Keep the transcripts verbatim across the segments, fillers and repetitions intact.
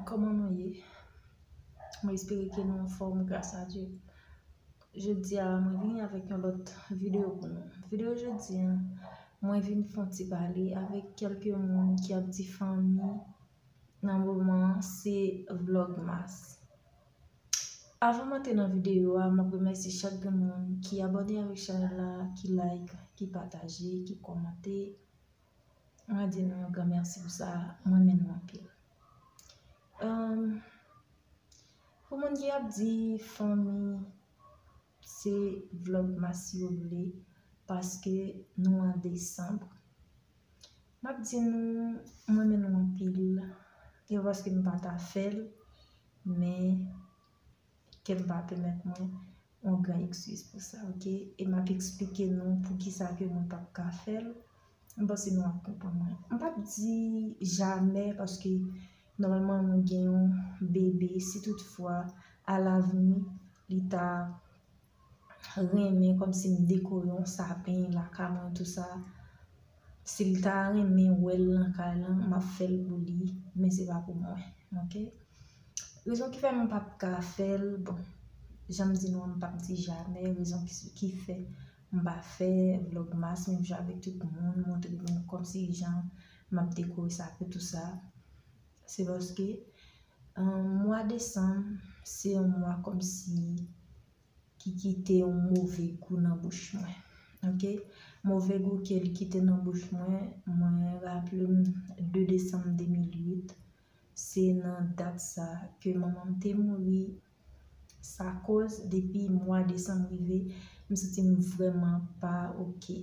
Kòman nou ye? Mwen espere ke nou anfòm gras a Dye. Jodi a, mwen vini avèk yon lòt videyo pou nou. Videyo jodi a, mwen vin fè yon ti pale avèk kèlke moun ki ap di fanmi nan moman an se Vlogmas. Avan m antre nan videyo a, m ap remèsye chak grenn moun ki abòne avèk chanèl la, ki like, ki pataje, ki kòmante. Mwen di nou yon gran mèsi pou sa, mwen renmen nou anpil. Ahn, pou moun ki ap di fanmi se Vlogmas yo vle, paske nou an desanm. M ap di nou, mwen renmen nou anpil. E pa paske m pa ta fè l, men kè m pa pèmèt mwen yon gran ekskiz pou sa, oke? E m ap eksplike nou poukisa ke mwen p ap ka fè l. M panse nou ap konprann mwen. M p ap di jamè, paske nòmalman mwen gen yon bebe, si toutfwa alavni li ta renmen kòmsi m dekore yon sapen lakay mwen, tou sa, si l ta renmen wè l nan kay lan, m ap fè l pou li, men se pa pou mwen, oke? Rezon ki fè m p ap ka fè l, bon, jan m di nou an, m p ap di jamè, rezon ki, ki fè m pa fè Vlogmas, menm jan avèk tout moun, montre nou kòmsi jan m ap dekore sapen, tou sa, se paske, ahn, mwa desanm, se yon mwa kòmsi ki kite yon move gou nan bouch mwen. Oke? Move gou ke li kite nan bouch mwen, mwen raple m de desanm de mil uit, se nan dat sa ke manman m te mouri. Sa koz depi mwa desanm rive, m santi m vrèman pa oke.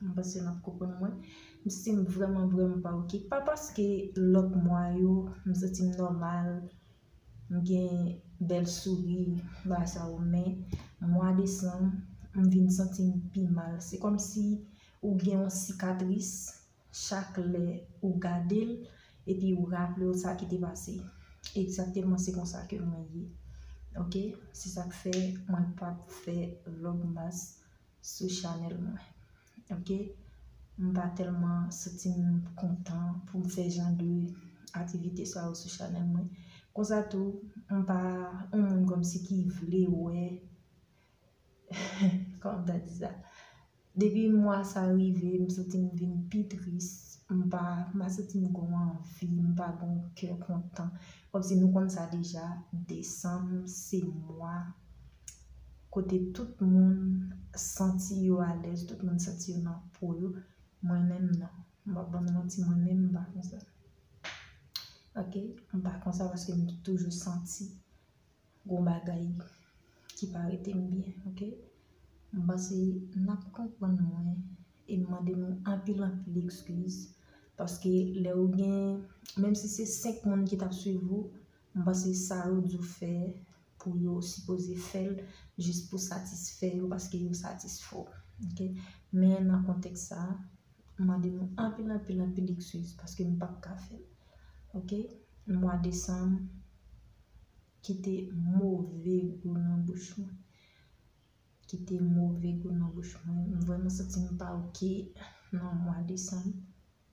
M panse n ap konprann mwen. M santi m vrèman, vrèman pa oke. Pa paske lòt mwa yo, m santi m nòmal, m gen bèl souri, bagay sa yo, men mwa desanm, m vin santi m pi mal. Se kòmsi ou gen yon sikatris, chak lè ou gade l, epi ou raple w sa ki te pase. Egzakteman, se konsa ke mwen ye. Oke? Se sa k fè mwen p ap fè Vlogmas sou chanèl mwen. Oke? M pa tèlman santi m kontan pou m fè jan de aktivite sa yo sou chanèl mwen. Konsa tou, m pa yon moun kòmsi ki vle wè, kòman m ta di sa? Depi mwa sa rive, m santi m vin pi tris. M pa, m pa santi m gon anvi, m pa gon kè kontan. Kòmsi nou konn sa deja, desanm se mwa kote tout moun santi yo alèz, tout moun santi yo nan po yo. Mwen menm non. M p ap ban nou manti, mwen menm m pa konsa. Oke? M pa konsa paske m toujou santi gon bagay ki pa rete m byen, oke? M panse n ap konprann mwen e m mande nou anpil, anpil ekskiz, paske lè ou gen, menm si se senk moun ki t ap swiv ou, m panse sa yo di w fè pou yo sipoze fè l jis pou satisfè yo, paske yo satisfè w, oke? Men nan kontèks sa a, m mande nou anpil, anpil, anpil ekskiz, paske m p ap ka fè l, oke? Mwa desanm, kite move gou nan bouch mwen. Kite move gou nan bouch mwen. M vrèman santi m pa oke nan mwa desanm.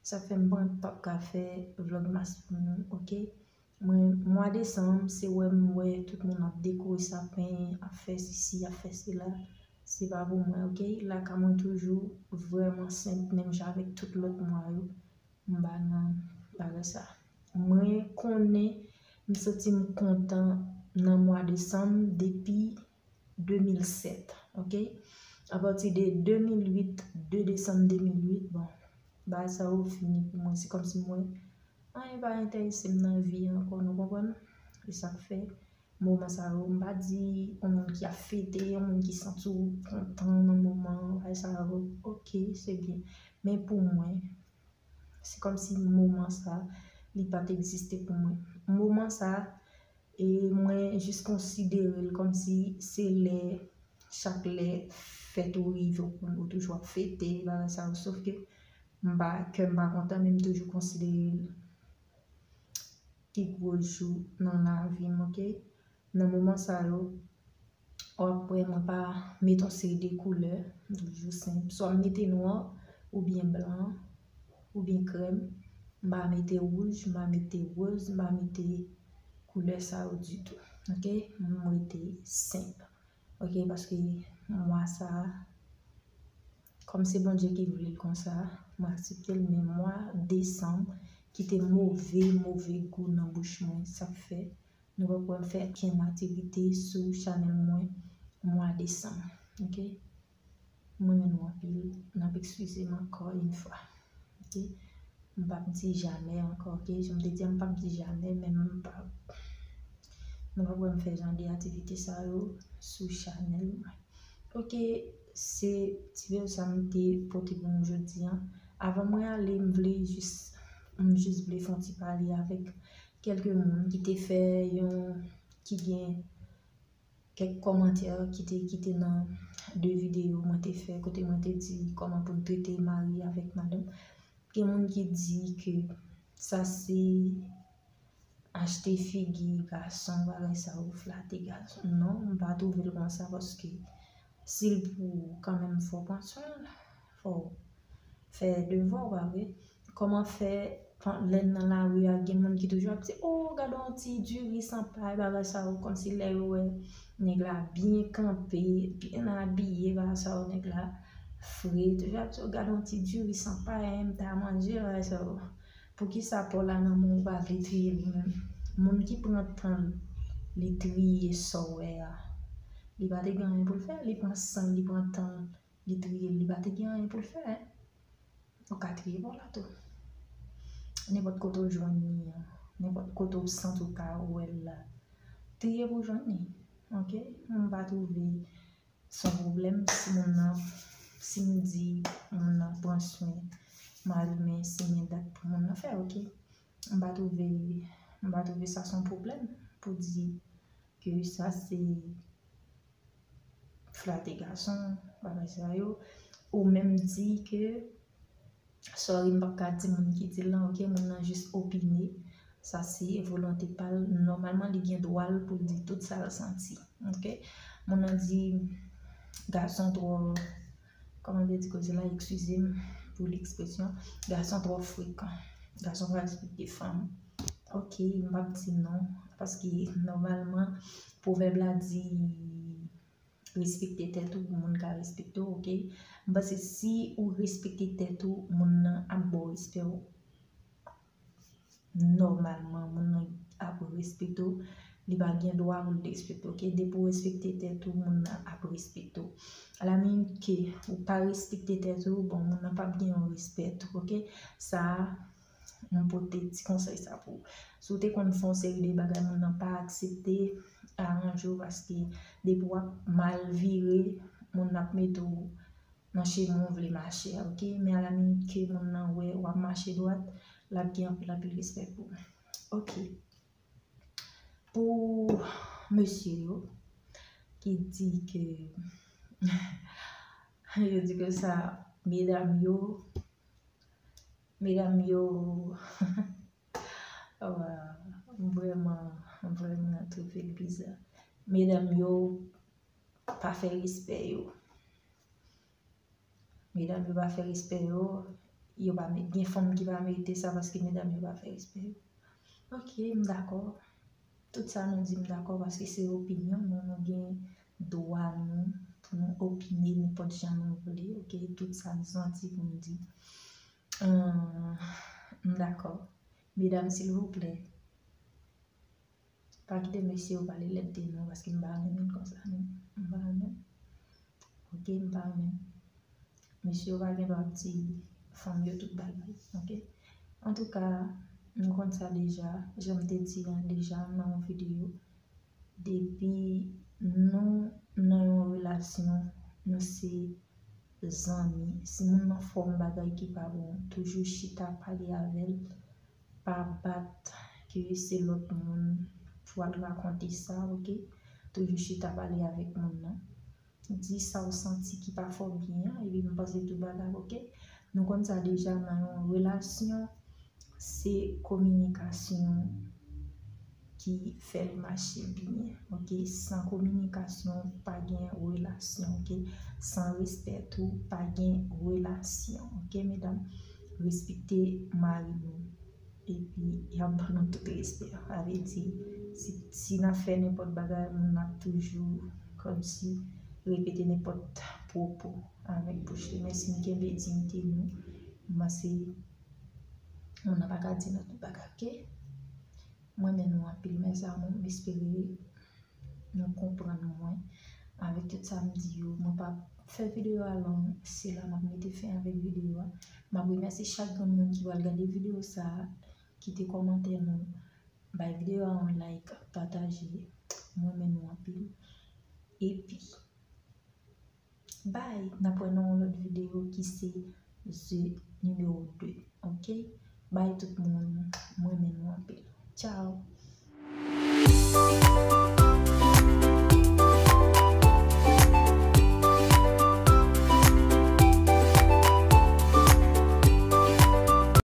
Sa fè m pa, p ap ka fè Vlogmas pou nou, oke? Mwen, mwa desanm, se wè m wè tout moun ap dekore sapen, ap fè sesi, ap fè sela. Se pa pou mwen, oke? Lakay mwen toujou vrèman senp, menm jan avèk tout lòt mwa yo. M pa nan bagay sa. Mwen konnen m santi m kontan nan mwa desanm depi de mil sèt, oke? Apati de de mil uit, de desanm de mil uit, bon, bagay sa yo fini pou mwen. Se kòmsi mwen, anyen pa enterese m nan vi an ankò, nou konprann? E sa k fè, moman sa yo, m pa di yon moun ki ap fete, yon moun ki santi w kontan nan moman an, bagay sa yo, oke, se byen. Men pou mwen, se kòmsi moman sa, li pa t egziste pou mwen. Moman sa, e mwen jis konsidere l kòmsi se lè, chak lè fèt ou rive, ou, ou toujou ap fete, bagay sa yo. Sof ke m pa, kè m pa kontan, men m toujou konsidere l pi gwo jou nan lavi m, oke? Nan moman sa yo, w ap wè mwen pa met yon seri de koulè, m toujou senp. Swa m mete nwa, oubyen blan, oubyen krèm. M pa mete wouj, m pa mete woz, m pa mete koulè sa yo ditou. Ok? M rete senp. Ok? Paske mwa sa a, kòm se Bondye ki vle l konsa, m aksepte l, men mwa desanm ki te move, move gou nan bouch mwen, sa k fè nou pa pran fè okenn aktivite sou chanèl mwen mwa desanm. Ok? Mwen renmen nou anpil. N ap eskize m ankò yon fwa. Ok? M p ap di jamè ankò, ok? Jan m te di a, m p ap di jamè, men m p ap, nou pa pran fè jan de aktivite sa yo sou chanèl mwen. Ok, se ti videyo sa m te pote pou nou jodi a. Avan mwen ale, m vle jis, m jis vle fè yon ti pale avèk kèlke moun ki te fè yon, ki gen kèk kòmantè ki te kite nan de videyo mwen te fè, kote mwen te di kòman pou n trete mari avèk madanm. Gen moun ki di ke sa se achte figi gason, bagay sa yo, flate gason. Non, m pa twouve l konsa, paske si l pou ou kanmenm, fò w pran swen l, fò w fè devwa w, pa vre? Kòman fè, lè n nan lari a, gen moun ki toujou ap di, "O, gade yon ti diri san pay," bagay sa yo, kòmsi lè yo wè nèg la byen kanpe, byen abiye, bagay sa yo, nèg la fre, toujou ap di, "O, gade yon ti diri san pay, m ta manje," bagay sa yo. Poukisa pa w la nan men w, ou pa vle triye li menm? Moun ki pran tan l, li triye sa w wè a, li pa te gen anyen pou l fè, li pran san l, li pran tan l, li triye l, li pa te gen anyen pou l fè. Ou ka triye pa w la tou. Nenpòt kote w jwenn li an, nenpòt kote w santi w ka wè l la, triye pou w jwenn li. Ok? M pa twouve se yon pwoblèm si moun nan, si m di moun nan pran swen mari, men se men dat pou moun nan fè, ok? M pa twouve, m pa twouve sa se yon pwoblèm pou di ke sa se flate gason, bagay sa yo. Ou menm di ke, sorry, m p ap ka di moun ki di l lan, ok? Moun nan jis opine. Sa se volonte pa l. Nòmalman, li gen dwa l pou l di tout sa l santi. Ok? Moun nan di gason twò, kòman m te di koze la, eskize m pou lekspresyon, gason twò frekan. Gason pa respekte fanm. Ok, m p ap di non, paske nòmalman, pwovèb la di, respekte tèt ou pou moun ka respekte w, ok? M panse si ou respekte tèt ou, moun nan ap ba w respè w. Nòmalman, moun nan ap respekte w. Li pa gen dwa pou l derespekte w, ok? Depi w respekte tèt ou, moun nan ap respekte w. Alaminit ke ou pa respekte tèt ou, bon, moun nan p ap gen yon respè tou, ok? Sa a, m pote ti konsèy sa pou ou. Si w te konn fè yon seri de bagay moun nan pa aksepte, aranje w, paske depi w ap mal vire, moun nan ap mete w nan chemen w vle mache a, ok? Men alaminit ke moun nan wè w ap mache dwat, l ap gen anpil, anpil respè pou ou. Ok. Pou mesye yo ki di ke, yo di ke sa, medam yo, medam yo, oh, m vrèman, m vrèman twouve l biza. Medam yo pa fè respè yo. Medam yo pa fè respè yo, yo pa me-, gen fanm ki pa merite sa paske medam yo pa fè respè yo. Ok, m dakò. Tout sa nou di, m dakò paske se opinyon nou, nou gen dwa nou pou nou opine nenpòt jan nou vle, ok? Tout sa nou santi pou nou di. Ahn, m dakò. Medam, silvouplè, pa kite mesye yo pale lèd de nou, paske m pa renmen l konsa, non. M pa renmen l. Ok, m pa renmen l. Mesye yo pa gen dwa ap di fanm yo tout bagay, ok? Antouka, nou konn sa deja, jan m te di an deja nan yon videyo, depi nou nan yon relasyon, nou se zanmi. Si moun nan fè yon bagay ki pa bon, toujou chita pale avè l, pa bat ke se lòt moun pou al rakonte sa, ok? Toujou chita pale avèk moun nan. Di sa w santi ki pa fè w byen an, epi m panse tout bagay ok. Nou konn sa deja, nan yon relasyon, se kominikasyon ki fè l mache byen, ok? San kominikasyon, pa gen relasyon, ok? San respè tou, pa gen relasyon, ok, medam? Respekte mari nou. epi y ap ban nou tout respè. Sa vle di, si, si n ap fè nenpòt bagay, moun ap toujou kòmsi repete nenpòt pwopo avèk bouch li. Men si n kenbe diyite nou, m panse moun nan pa ka di nou tout bagay, oke? Mwen renmen nou anpil, mes amours, m espere nou konprann mwen avèk tout sa m di yo. Mwen p ap fè videyo a long, se la m ap mete fen avèk videyo a. M ap remèsye chak grenn moun ki pral gade videyo sa a, kite kòmantè nou, bay videyo a yon like, pataje. Mwen renmen nou anpil. Epi, bye, n ap wè nan yon lòt videyo ki se the nimewo de, oke? Bye tout moun, mwen renmen nou anpil. Tchao!